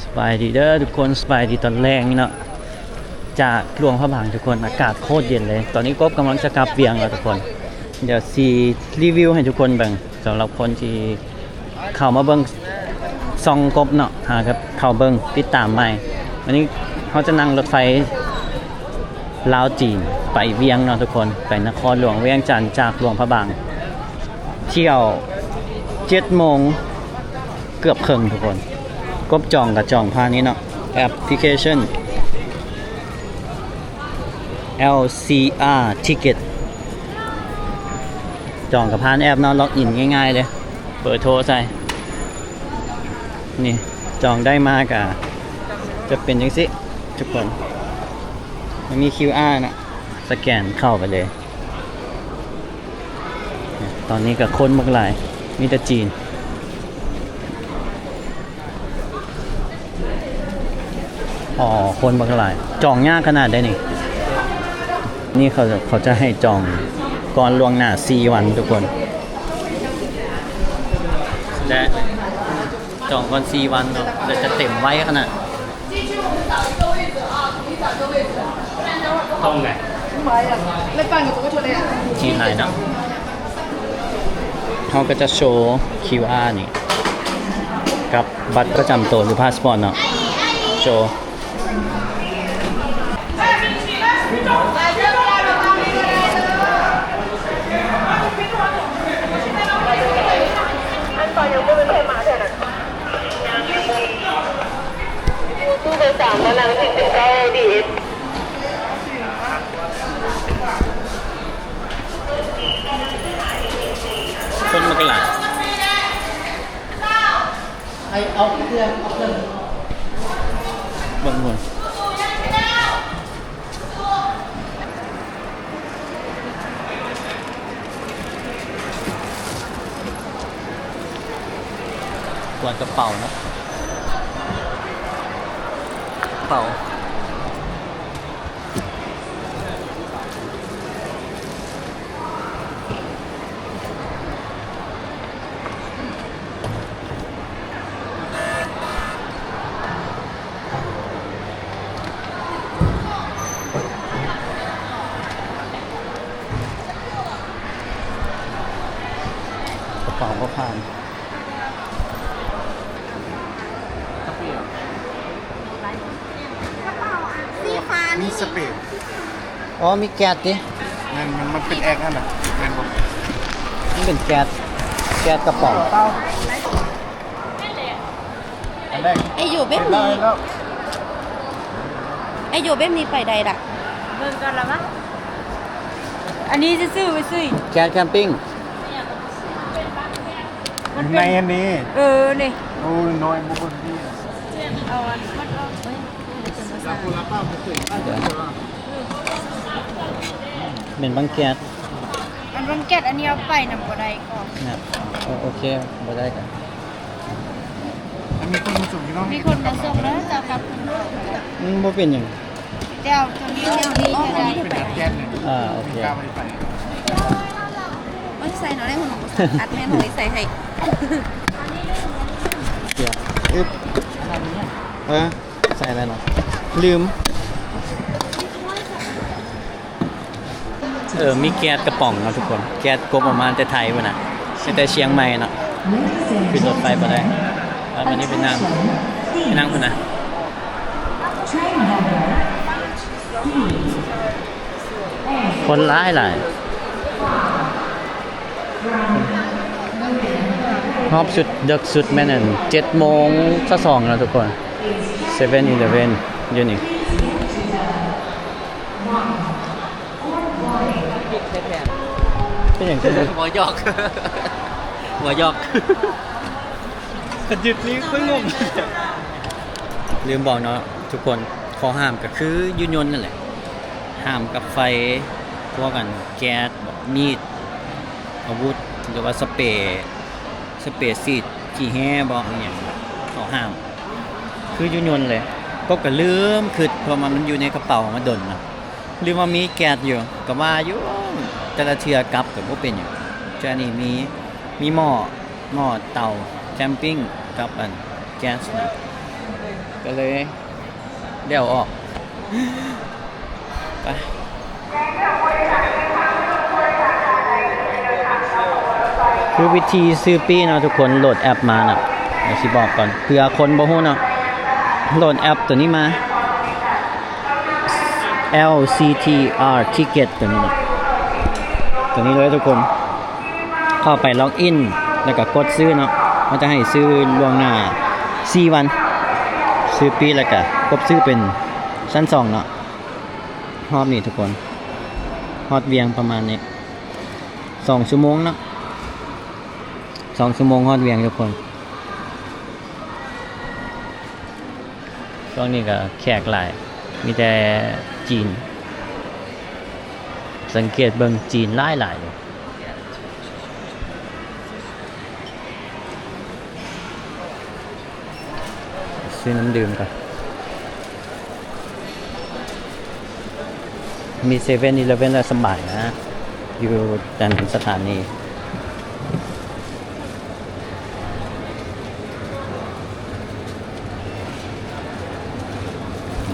ສະບາຍດີເດີທຸກຄົນ ສະບາຍດີຕອນແລງນີ້ເນາະ ຈາກຫຼວງພະບາງທຸກຄົນ ອາກາດໂຄດເຢັນເລີຍ. ຕອນນີ້ກົບກຳລັງຈະກັບວຽງແລ້ວທຸກຄົນ ດຽວຊິຣີວິວໃຫ້ທຸກຄົນເບິ່ງ ສຳລັບຄົນທີ່ເຂົ້າມາເບິ່ງຊ່ອງກົບເນາະ ຫາກັບເຂົ້າເບິ່ງຕິດຕາມໃໝ່. ວັນນີ້ເຮົາຈະນັ່ງລົດໄຟລາວຈີນໄປວຽງເນາະທຸກຄົນ ໄປນະຄອນຫຼວງວຽງຈັນ ຈາກຫຼວງພະບາງ ທ່ຽວເຈັດໂມງ ເກືອບເຄິ່ງທຸກຄົນ. ກົບຈອງກະຈອງຜ່ານນີ້ເນາະ ແອັບພລິເຄຊັນ ແອລ ຊີ ອາ ທິກເກັດ ຈອງກະຜ່ານແອັບເນາະ ລັອກອິນງ່າຍໆເລີຍ ເບີໂທໃສ່ ນີ້ ຈອງໄດ້ມາກະຈະເປັນຈັ່ງຊີ້ທຸກຄົນ ມັນມີຄິວອາເນາະ ສະແກນເຂົ້າໄປເລີຍ. ຕອນນີ້ກະຄົນບັກຫຼາຍ ມີແຕ່ຈີນ ອໍ ຄົນບັກຫຼາຍ ຈອງຍາກຂະໜາດໃດນີ້. ນີ້ເຂົາ ເຂົາຈະໃຫ້ຈອງກ່ອນລ່ວງໜ້າສີ່ວັນທຸກຄົນ ແລະ ຈອງກ່ອນສີ່ວັນເນາະ ແລ້ວຈະເຕັມໄວຂະໜາດ ຈີນຫຼາຍເນາະ. ເຮົາກະຈະໂຊຄິວອານີ້ ກັບບັດປະຈຳໂຕ ຫຼື ພາສປອດເນາະ ໂຊ ຄົນມັນກະຫຼາຍ ເບິ່ງພຸ້ນ ກວດກະເປົາເນາະ ກະເປົາ. ກະເປົາບໍ່ຜ່ານ ກະເປົາ ສີຟ້ານີ້ ມີສະເປ ອໍ ມີແກັດຕິ ແມ່ນ ມັນ ມັນເປັນແອັກຫັ້ນນະ ແມ່ນບໍ່ ມັນເປັນແກັດ ແກັດກະປ໋ອງ ອັນແລກ ໄອຢູ່ແບບນີ້ ເຫັນແລ້ວ ເຫັນແລ້ວ ໄອຢູ່ແບບນີ້ໄປໄດ້ລະ ເບິ່ງກ່ອນລະວະ ອັນນີ້ຊື່ໆ ໄປຊື້ ແກັດແຄມປິງ ມັນເປັນ ໃນອັນນີ້ ເອີ ນີ້ ໂອ້ຍ ນ້ອຍບໍ່ເບິ່ງດີ ເອົາອັນມັນອອກ ເອີ ແມ່ນບັງແກັດ ອັນບັງແກັດອັນນີ້ເອົາໄປນຳບໍ່ໄດ້ກໍ ນະ ໂອ ໂອເຄ ບໍ່ໄດ້ກະ ມັນມີຄົນມາສົ່ງຢູ່ເນາະ ມີຄົນມາສົ່ງເດີ ເຈົ້າກັບ ອືມ ບໍ່ເປັນຫຍັງ ແຕ່ເອົາໂຕນີ້ ແຕ່ເອົາໂຕນີ້ກໍໄດ້ ເປັນແກັດເລີຍ ອ່າ ໂອເຄ ມັນໃສ່ເນາະ ໄດ້ຫົວໜູ ອັດແມ່ນຫົວໃສ່ໃຫ້ ດຽວ ອຶບ ເອີ ໃສ່ແລ້ວເນາະ ລືມ ເອີ ມີແກັດກະປ໋ອງເນາະທຸກຄົນ ແກັດກົບເອົາມາແຕ່ໄທພຸ້ນນະ ແຕ່ ແຕ່ຊຽງໃໝ່ເນາະ ຂຶ້ນລົດໄຟບໍ່ໄດ້ ແລ້ວບັດນີ້ໄປນັ່ງ ໄປນັ່ງພຸ້ນນະ ຄົນຫຼາຍຫຼາຍ ຮອບສຸດເດິກສຸດແມ່ນອັນເຈັດໂມງຊາວສອງແລ້ວທຸກຄົນ ເຊເວັນອີເລເວັນ ຢູ່ນີ້ ເປັນຫຍັງ ບໍ່ຢອກ ບໍ່ຢອກ ຄັນຍຶດນີ້ຄ່ອຍງົງ ລືມບອກເນາະທຸກຄົນ ຂໍ້ຫ້າມກະຄືຢູ່ຍົນນັ້ນແຫຼະ ຫ້າມກັບໄຟ ພວກອັນແກັດ ມີດ ອາວຸດ ຫຼືວ່າສະເປ ສະເປສີດຂີ້ແຮ້ບໍ ອີ່ຫຍັງ ເຂົາຫ້າມ ຄືຢູ່ຍົນເລີຍ ກົບກະລືມຄຶດ ເພາະວ່າມັນຢູ່ໃນກະເປົາມາດົນນະ ຫຼືວ່າມີແກັດຢູ່ ກະວ່າຢູ່ ແຕ່ລະເທື່ອກັບກະບໍ່ເປັນຫຍັງ ເທື່ອນີ້ມີ ມີໝໍ້ ໝໍ້ເຕົາແຄມປິງກັບອັນແກັສນະ ກໍເລີຍ ດຽວອອກ ໄປ ຄືວິທີຊື້ປີ້ເນາະທຸກຄົນ ໂຫຼດແອັບມາເນາະ ດຽວຊິບອກກ່ອນ ເພື່ອຄົນບໍ່ຮູ້ເນາະ ໂຫຼດແອັບໂຕນີ້ມາ LCTR Ticket ໂຕນີ້ເນາະ ໂຕນີ້ເລີຍທຸກຄົນ ເຂົ້າໄປລັອກອິນ ແລ້ວກໍກົດຊື້ເນາະ ເຂົາຈະໃຫ້ຊື້ລ່ວງໜ້າສີ່ວັນ ຊື້ປີ້ ແລ້ວກໍກົດຊື້ເປັນຊັ້ນສອງເນາະ ຮອບນີ້ທຸກຄົນ ຮອດວຽງປະມານນີ້ ສອງຊົ່ວໂມງເນາະ ສອງຊົ່ວໂມງຮອດວຽງທຸກຄົນ ຊ່ວງນີ້ກໍແຂກຫຼາຍ ມີແຕ່ຈີນ ສັງເກດເບິ່ງຈີນຫຼາຍໆເລີຍ. ຊື້ນ້ຳດື່ມກ່ອນ ມີເຊເວັ່ນອີເລເວັ່ນແລ້ວສະບາຍນະ ຢູ່ແຕ່ສະຖານີ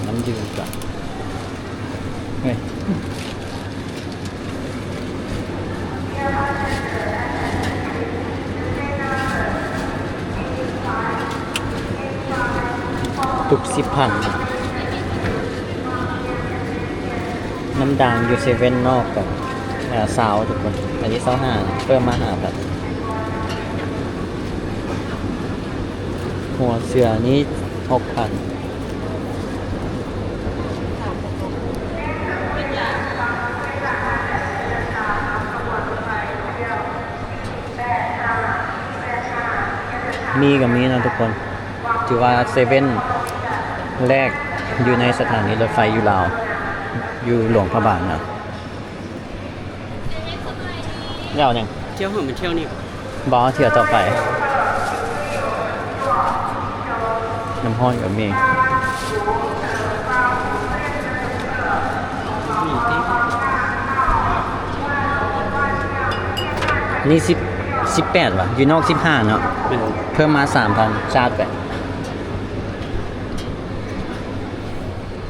ນ້ຳດື່ມກ່ອນ ເຮີ້ຍ ຕຸກສິບພັນ ນ້ຳດ່າງຢູ່ເຊເວັ່ນນອກກໍ ເອີ ຊາວທຸກຄົນ ອັນນີ້ຊາວຫ້າ ເພີ່ມມາຫ້າພັນ ຫົວເສືອນີ້ຫົກພັນ. ມີກໍມີເນາະທຸກຄົນ ຖືວ່າເຊເວັ່ນແລກຢູ່ໃນສະຖານີລົດໄຟຢູ່ລາວ ຢູ່ຫຼວງພະບາງເນາະ. ແລ້ວຫຍັງ? ທ່ຽວເຮົາມາທ່ຽວນີ້ບໍ່? ບໍ່, ທ່ຽວຕໍ່ໄປ. ນ້ຳຮ້ອນກໍມີ. ນີ້ຕິ? ນີ້ສິບ ສິບແປດຫວາ? ຢູ່ນອກສິບຫ້າເນາະ. ແມ່ນ. ເພີ່ມມາສາມພັນ ຊາດໄປ. ໂ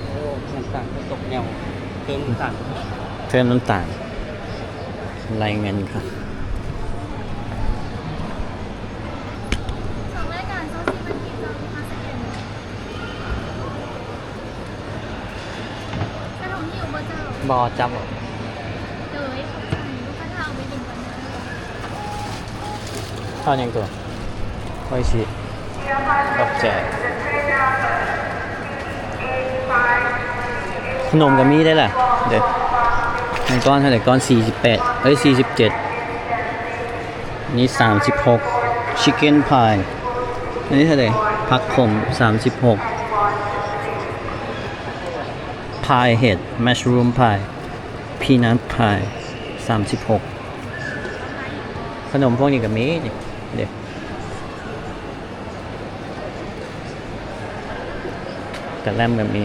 ອ້ ນ້ຳຕານກໍຕົກແນວ ເພີ່ມນ້ຳຕານ ເພີ່ມນ້ຳຕານ ໄລ່ເງິນກ່ອນ. ສອງລາຍການ ຊາວສີ່ພັນກີບ ເຈົ້າ ລູກຄ້າສະແກນ. ກະຖົງຫິ້ວບໍ່ເຈົ້າ? ບໍ່ ຈັບເອົາ. ໂດຍ ຂອບໃຈ. ລູກຄ້າຖ້າເອົາໄປກິນກ່ອນເດີ. ເອົາຫຍັງຕົວະ? ໂອອິຊິ ຂອບໃຈ. ຂະໜົມກໍມີໄດ້ລະ ເດ້. ມັນກ້ອນເທົ່າໃດ? ກ້ອນສີ່ສິບແປດ ເອີຍ ສີ່ສິບເຈັດ. ນີ້ສາມສິບຫົກ ຊິກເກັນພາຍ. ອັນນີ້ເທົ່າໃດ? ຜັກຂົມ ສາມສິບຫົກ. ພາຍເຫັດ ມັສຣູມພາຍ ພີນັດພາຍ ສາມສິບຫົກ. ຂະໜົມພວກນີ້ກໍມີ ນີ້ ເດ້. ກະແລັມກໍມີ.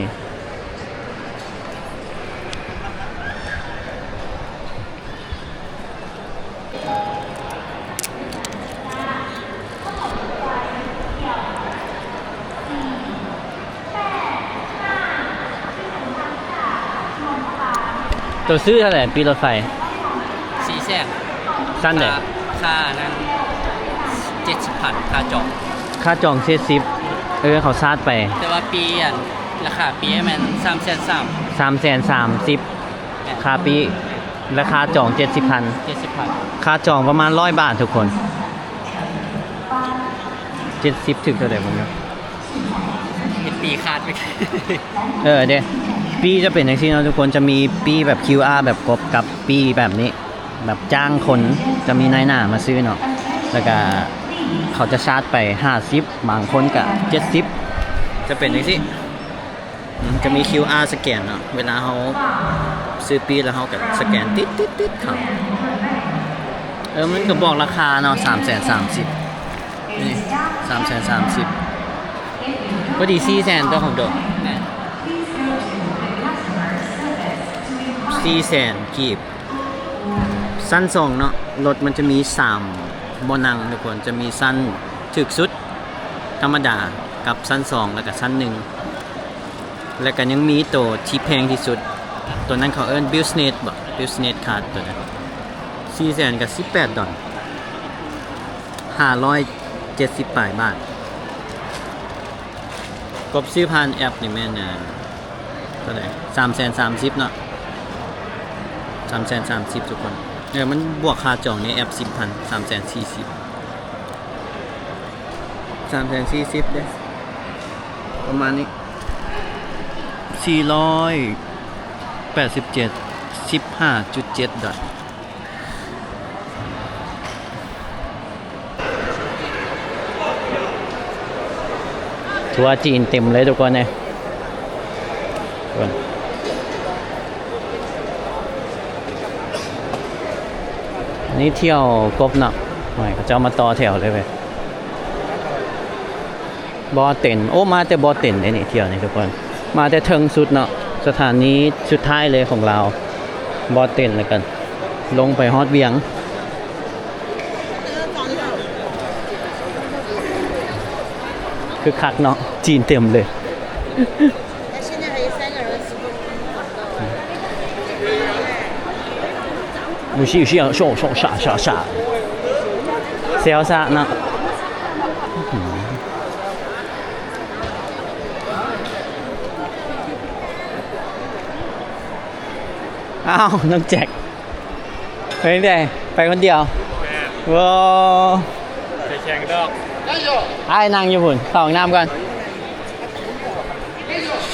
ໂຕຊື້ເທົ່າໃດປີ້ລົດໄຟ? ສີ່ແສນ. ຊັ້ນໃດ? ຄ່າ ຄ່ານັ້ນ ເຈັດສິບພັນ ຄ່າຈອງ. ຄ່າຈອງເຈັດສິບ. ເອີ ເຂົາຊາດໄປ. ແຕ່ວ່າປີ້ອັນ ລາຄາປີ້ແມ່ນສາມແສນສາມ. ສາມແສນສາມສິບ. ແມ່ນ. ຄ່າປີ້ ລາຄາຈອງເຈັດສິບພັນ. ເຈັດສິບພັນ. ຄ່າຈອງປະມານຮ້ອຍບາດທຸກຄົນ. ເຈັດສິບ ຖືກເທົ່າໃດເບິ່ງເນາະ. ເຮັດປີ້ຂາດໄປ. ເອີ ເດ້ ປີ້ຈະເປັນຈັ່ງຊີ້ເນາະທຸກຄົນ ຈະມີປີ້ແບບຄິວອາ ແບບກົບກັບປີ້ແບບນີ້ ແບບຈ້າງຄົນ ຈະມີນາຍໜ້າມາຊື້ເນາະ ແລ້ວກະເຂົາຈະຊາດໄປຫ້າສິບ ບາງຄົນກະເຈັດສິບ ຈະເປັນຈັ່ງຊີ້. ອືມ ຈະມີຄິວອາສະແກນເນາະ ເວລາເຮົາຊື້ປີ້ແລ້ວເຮົາກໍສະແກນຕິດໆໆ ເຂົ້າ. ເອີ ມັນກໍບອກລາຄາເນາະ ສາມແສນສາມສິບ ນີ້ ສາມແສນສາມສິບ ພໍດີສີ່ແສນຕົວະຂອງໂດ. ແມ່ນ. ສີ່ແສນກີບ. ຊັ້ນສອງເນາະ ລົດມັນຈະມີສາມບ່ອນນັ່ງທຸກຄົນ ຈະມີຊັ້ນຖືກສຸດ ທຳມະດາ ກັບຊັ້ນສອງ ແລ້ວກະຊັ້ນໜຶ່ງ ແລ້ວກະຍັງມີໂຕທີ່ແພງທີ່ສຸດ ໂຕນັ້ນເຂົາເອີ້ນ Business ບໍ Business Class ໂຕນັ້ນ ສີ່ແສນກັບສິບແປດດອນ ຫ້າຮ້ອຍເຈັດສິບປາຍບາດ. ກົບຊື້ຜ່ານແອັບນີ້ແມ່ນ ເທົ່າໃດ ສາມແສນສາມສິບເນາະ ສາມແສນສາມສິບທຸກຄົນ. ເອີ ມັນບວກຄ່າຈອງໃນແອັບສິບພັນ ສາມແສນສີ່ສິບ ສາມແສນສີ່ສິບເດ້ ປະມານນີ້ ສີ່ຮ້ອຍແປດສິບເຈັດ ສິບຫ້າຈຸດເຈັດດອນ. ທົວຈີນເຕັມເລີຍທຸກຄົນເອີຍ ນີ້ທ່ຽວກົບເນາະ ໂອ້ຍ ເຂົາເຈົ້າມາຕໍ່ແຖວເລີຍເວີຍ. ບໍ່ເຕັນ ໂອ້ ມາແຕ່ບໍ່ເຕັນເດ້ນີ້ ທ່ຽວນີ້ທຸກຄົນ ມາແຕ່ເທິງສຸດເນາະ ສະຖານີສຸດທ້າຍເລີຍຂອງລາວ ບໍ່ເຕັນ ແລ້ວກໍລົງໄປຮອດວຽງ. ຄຶກຄັກເນາະ ຈີນເຕັມເລີຍ. ອຸຊິ ອຸຊິ ໂຊ ໂຊ ຊາ ຊາ ຊາ ແຊວຊະເນາະ. ອ້າວ ນ້ອງແຈັກ ເປັນໃດ ໄປຄົນດຽວ? ແມ່ນ ໂອ້ ໄປແຂ່ງດອກ ອ້າຍນັ່ງຢູ່ພຸ້ນ ເຂົ້າຫ້ອງນ້ຳກ່ອນ.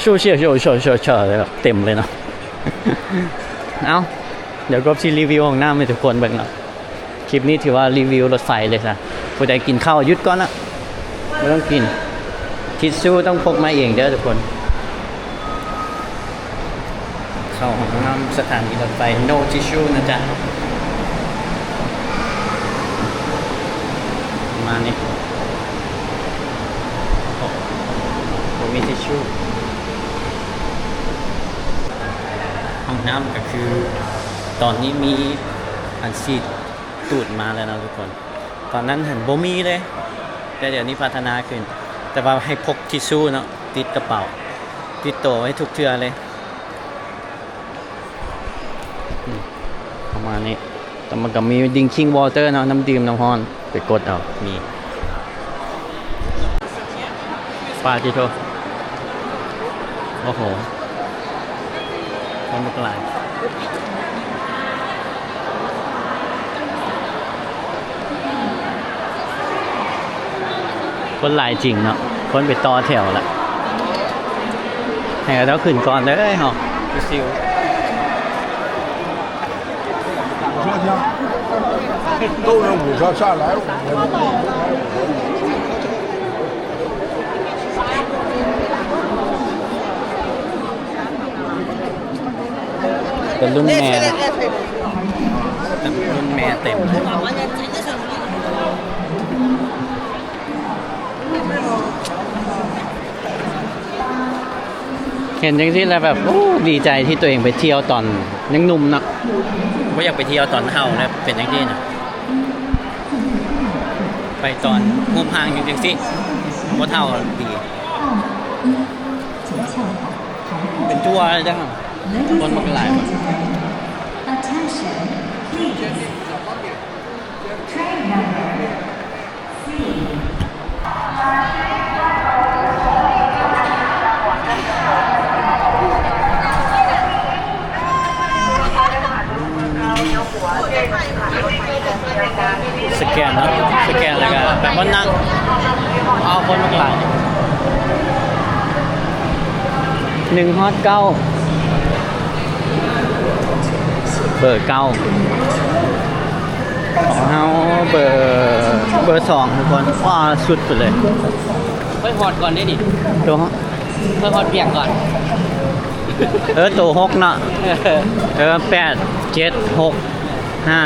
ຊູຊິ ເຕັມເລີຍເນາະ. ເອົ້າ ດຽວກົບຊິຣີວິວຫ້ອງນ້ຳໃຫ້ທຸກຄົນເບິ່ງເນາະ. ຄລິບນີ້ຖືວ່າຣີວິວລົດໄຟເລີຍຊະ. ຜູ້ໃດກິນເຂົ້າຢຸດກ່ອນນະ ບໍ່ຕ້ອງກິນ. ທິດຊູຕ້ອງພົກມາເອງເດີທຸກຄົນ. ເຂົ້າຫ້ອງນ້ຳສະຖານີລົດໄຟ no tissue ນະຈ໊ະ. ປະມານນີ້ ໂອ້ ບໍ່ມີທິດຊູ. ຫ້ອງນ້ຳກໍຄືຕອນນີ້ມີອັນສີດຕູດມາແລ້ວເນາະທຸກຄົນ. ຕອນນັ້ນຫັ້ນບໍ່ມີເລີຍ ແຕ່ດຽວນີ້ພັດທະນາຂຶ້ນ. ແຕ່ວ່າໃຫ້ພົກທິດຊູເນາະ ຕິດກະເປົາ ຕິດໂຕໄວ້ທຸກເທື່ອເລີຍ. ອືມ ປະມານນີ້. ແຕ່ມັນກໍມີ drinking water ເນາະ ນ້ຳດື່ມ ນ້ຳຮ້ອນ ໄປກົດເອົາ ມີ. ປາຕິໂທ ໂອ້ໂຫ ຄົນບັກຫຼາຍ ຄົນຫຼາຍຈິງເນາະ. ຄົນໄປຕໍ່ແຖວລະ ໃຫ້ເຂົາເຈົ້າຂຶ້ນກ່ອນເດີ ເຮົາຊິວ. ເປັນລຸ້ນແມ່ ລຸ້ນແມ່ເຕັມເລີຍ. ເຫັນຈັ່ງຊີ້ແລ້ວແບບ ໂອ້ ດີໃຈທີ່ຕົວເອງໄປທ່ຽວຕອນຍັງໜຸ່ມເນາະ. ບໍ່ຢາກໄປທ່ຽວຕອນເຖົ້າແລ້ວເປັນຈັ່ງຊີ້ນະ. ໄປຕອນຮູບຮ່າງຈັ່ງຊີ້ ບໍ່ເຖົ້າດີ. ເປັນທົວເລີຍເດີ້ ຄົນບັກຫຼາຍ. Attention, please. Train number ສະແກນເນາະ ສະແກນແລ້ວກໍໄປບ່ອນນັ່ງ. ເອົາ ຄົນບັກຫຼາຍ ໜຶ່ງຮອດເກົ້າ ເບີເກົ້າ. ຂອງເຮົາເບີ ເບີສອງທຸກຄົນ. ວ້າ ສຸດໄປເລີຍ. ຂ້ອຍຮອດກ່ອນເດ້ນີ້ ໂຕ ຂ້ອຍຮອດວຽງກ່ອນ. ເອີ ໂຕຫົກເນາະ. ເອີ ເອີ ແປດ ເຈັດ ຫົກ ຫ້າ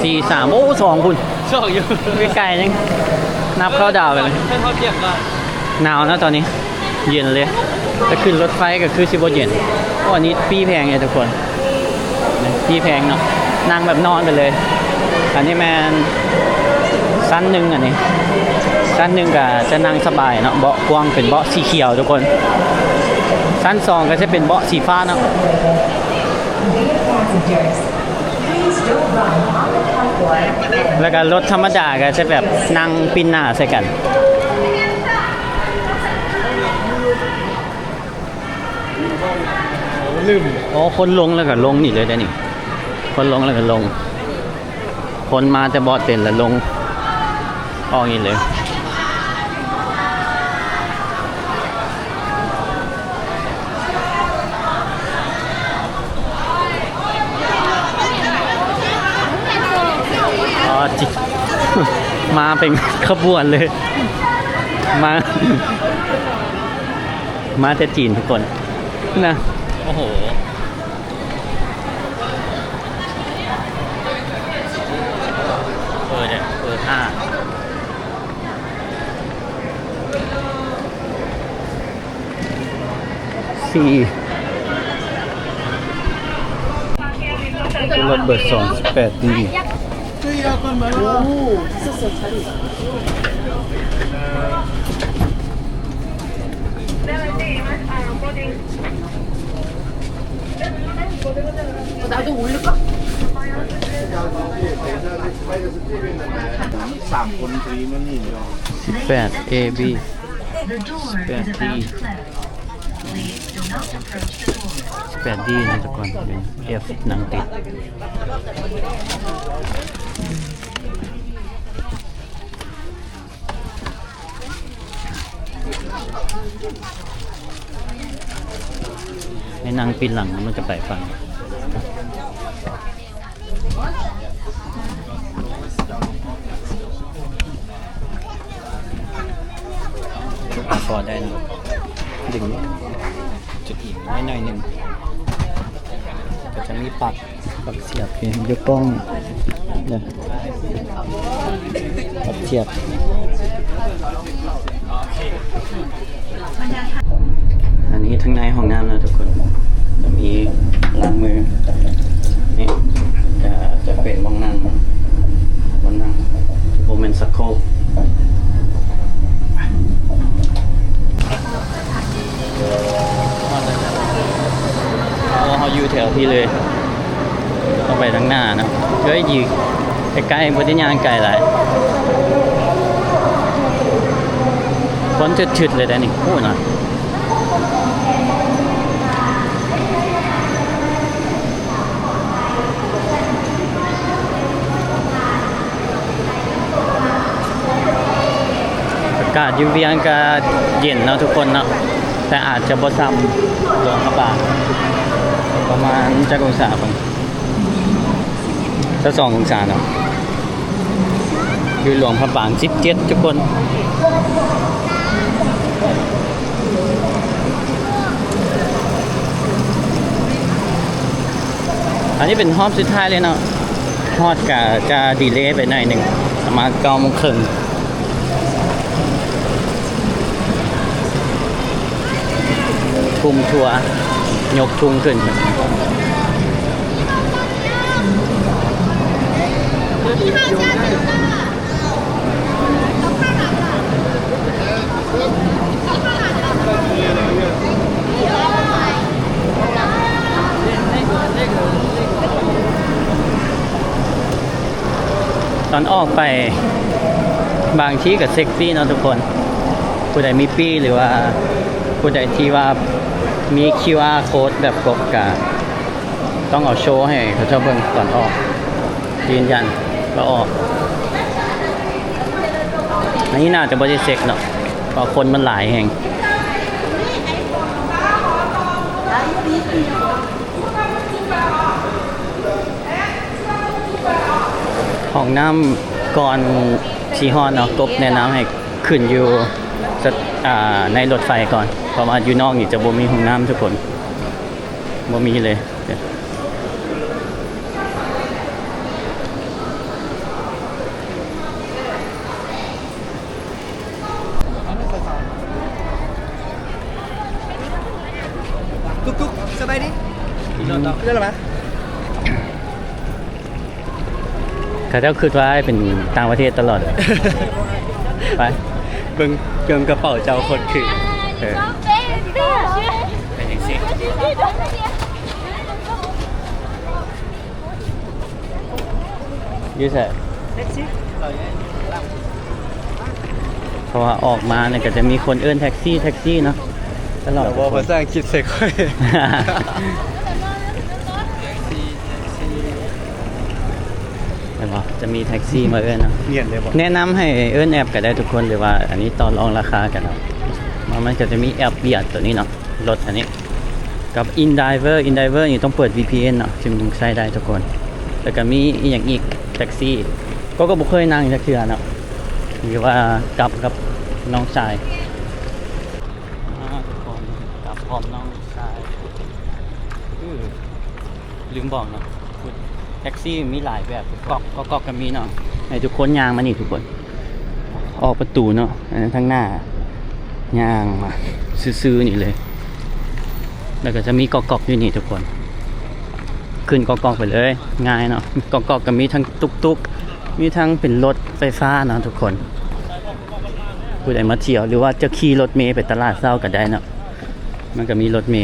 ສີ່ ສາມ ໂອ້ ສອງພຸ້ນ ສອງຢູ່ ໃກ້ໆ ຍັງນັບເຂົ້າດາວໄປເລີຍ. ຂ້ອຍຮອດວຽງກ່ອນ. ໜາວເນາະຕອນນີ້ ເຢັນເລີຍ. ແຕ່ຂຶ້ນລົດໄຟກໍຄືຊິບໍ່ເຢັນ. ໂອ້ ອັນນີ້ປີ້ແພງເດ້ທຸກຄົນ ປີ້ແພງເນາະ ນັ່ງແບບນອນໄປເລີຍ. ອັນນີ້ແມ່ນຊັ້ນໜຶ່ງ ອັນນີ້ ຊັ້ນໜຶ່ງກໍຈະນັ່ງສະບາຍເນາະ ເບາະກວ້າງ ເປັນເບາະສີຂຽວທຸກຄົນ. ຊັ້ນສອງກໍຈະເປັນເບາະສີຟ້າເນາະ. ແລ້ວກໍລົດທຳມະດາກໍຈະແບບນັ່ງປິ່ນໜ້າໃສ່ກັນ. ລືມ ໂອ້ ຄົນລົງແລ້ວກໍລົງນີ້ເລີຍເດ້ນີ້. ຄົນລົງແລ້ວກໍລົງ. ຄົນມາແຕ່ບໍ່ເຕັນລະລົງ ອອກນີ້ເລີຍ. ອໍ ຈິ ມາເປັນຂະບວນເລີຍ ມາ ມາແຕ່ຈີນທຸກຄົນນະ. ໂອ້ໂຫ ເປີດເປີດຫ້າ ສີ່ ລົດເບີສອງສິບແປດດີ. ສິບແປດເອບີ ສິບແປດດີ ສິບແປດດີນະທຸກຄົນ ເປັນເອັຟນັ່ງຕິດ. ໃຫ້ນັ່ງປິ່ນຫຼັງ ມັນຈະໄປຝັ່ງ ພໍໄດ້ນະ ດຶງ ຈະອີກໜ້ອຍໜຶ່ງ ກໍຈະມີປັກ ປັກສຽບຢູ່ກ້ອງເດີ ປັກສຽບ. ອັນນີ້ທາງໃນຫ້ອງນ້ຳນະທຸກຄົນ ຈະມີລ້າງມື ນີ້ຈະ ຈະເປັນບ່ອນນັ່ງ ບ່ອນນັ່ງ ບໍ່ແມ່ນຊັກໂຄກ. ເຮົາຢູ່ແຖວພີ້ເລີຍ ຕ້ອງໄປທາງໜ້າເນາະ. ເອີຍ ຢູ່ໃກ້ໆ ບໍ່ໄດ້ຍ່າງໄກຫຼາຍ. ຄົນຊຶດໆເລີຍເດ້ນີ້ ໂອ້ນະ. ອາກາດຢູ່ວຽງກະເຢັນເນາະທຸກຄົນເນາະ ແຕ່ອາດຈະບໍ່ຊ່ຳຫຼວງພະບາງ ປະມານຈັກອົງສາເບິ່ງ ຊາວສອງອົງສາເນາະ ຢູ່ຫຼວງພະບາງສິບເຈັດທຸກຄົນ. ອັນນີ້ເປັນຮອບສຸດທ້າຍເລີຍເນາະ ຮອດກະຈະດີເລໄປໜ້ອຍໜຶ່ງ ປະມານເກົ້າໂມງເຄິ່ງ. ກຸ່ມທົວຍົກທຸງຂຶ້ນ. ຕອນອອກໄປ ບາງທີ່ກໍເຊັກປີ້ເນາະທຸກຄົນ ຜູ້ໃດມີປີ້ ຫຼືວ່າຜູ້ໃດທີ່ວ່າມີຄິວອາໂຄດແບບຄົບ ກະຕ້ອງເອົາໂຊໃຫ້ເຂົາເຈົ້າເບິ່ງຕອນອອກ ຢືນຢັນວ່າອອກ. ອັນນີ້ໜ້າຈະບໍ່ໄດ້ເຊັກເນາະ ເພາະຄົນມັນຫຼາຍແຮງ. ຫ້ອງນ້ຳກ່ອນຊິຮອດເນາະ ກົບແນະນຳໃຫ້ຂຶ້ນຢູ່ ສະ ອາ ໃນລົດໄຟກ່ອນ ເພາະວ່າຢູ່ນອກນີ້ຈະບໍ່ມີຫ້ອງນ້ຳທຸກຄົນ ບໍ່ມີເລີຍ. ຕຸກໆ ສະບາຍດີ ເຂົາເຈົ້າຄິດວ່າເປັນຕ່າງປະເທດຕະຫຼອດ. ໄປ ເບິ່ງ ເບິ່ງກະເປົາເຈົ້າຄົນຄື ເອີ ເປັນຈັ່ງຊີ້ ຢູ່ໃສ? ເພາະວ່າອອກມານີ້ກະຈະມີຄົນເອີ້ນແທັກຊີ ແທັກຊີເນາະ ຕະຫຼອດ. ເວົ້າພາສາອັງກິດໃສ່ຂ້ອຍ ແມ່ນບໍ່? ຈະມີແທັກຊີມາເອີ້ນເນາະ. ແນະນຳໃຫ້ເອີ້ນແອັບກະໄດ້ທຸກຄົນ ຫຼືວ່າອັນນີ້ຕໍ່ລອງລາຄາກັນເນາະ. ມັນກະຈະມີແອັບວຽດໂຕນີ້ເນາະ ລົດອັນນີ້ ກັບ InDriver. InDriver ນີ້ຕ້ອງເປີດ ວີພີເອັນ ເນາະ ຈຶ່ງໃຊ້ໄດ້ທຸກຄົນ. ແລ້ວກະມີອີ່ຫຍັງອີກ ແທັກຊີ ກໍ ກໍບໍ່ເຄີຍນັ່ງຈັກເທື່ອເນາະ ຫຼືວ່າກັບກັບນ້ອງຊາຍ. ອ່າ ທຸກຄົນ ກັບພ້ອມນ້ອງຊາຍ. ອື ລືມບອກເນາະ ແທັກຊີມີຫຼາຍແບບ ກອກກອກກະມີເນາະ. ໃຫ້ທຸກຄົນຍ່າງມານີ້ທຸກຄົນ ອອກປະຕູເນາະ ອັນນັ້ນທາງໜ້າ ຍ່າງມາຊື່ໆນີ້ເລີຍ. ແລ້ວກະຈະມີກອກກອກຢູ່ນີ້ທຸກຄົນ ຂຶ້ນກອກກອກໄປເລີຍ ງ່າຍເນາະ. ກອກກອກກະມີທັງຕຸກຕຸກ ມີທັງເປັນລົດໄຟຟ້າເນາະທຸກຄົນ. ຜູ້ໃດມາທ່ຽວ ຫຼືວ່າຈະຂີ່ລົດເມໄປຕະຫຼາດເຊົ້າກະໄດ້ເນາະ. ມັນກະມີລົດເມ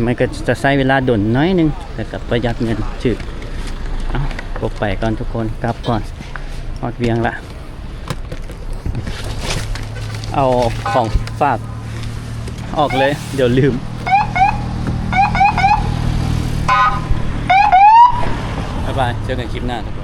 ມັນກະຈະໃຊ້ເວລາດົນໜ້ອຍໜຶ່ງ ແຕ່ກະປະຢັດເງິນຖືກ. ເອົາ ປົກໄປກ່ອນທຸກຄົນ ກັບກ່ອນ ຮອດວຽງລະ. ເອົາຂອງຝາກອອກເລີຍ ດຽວລືມ. ບາຍບາຍ ເຈີກັນຄລິບໜ້າທຸກຄົນ.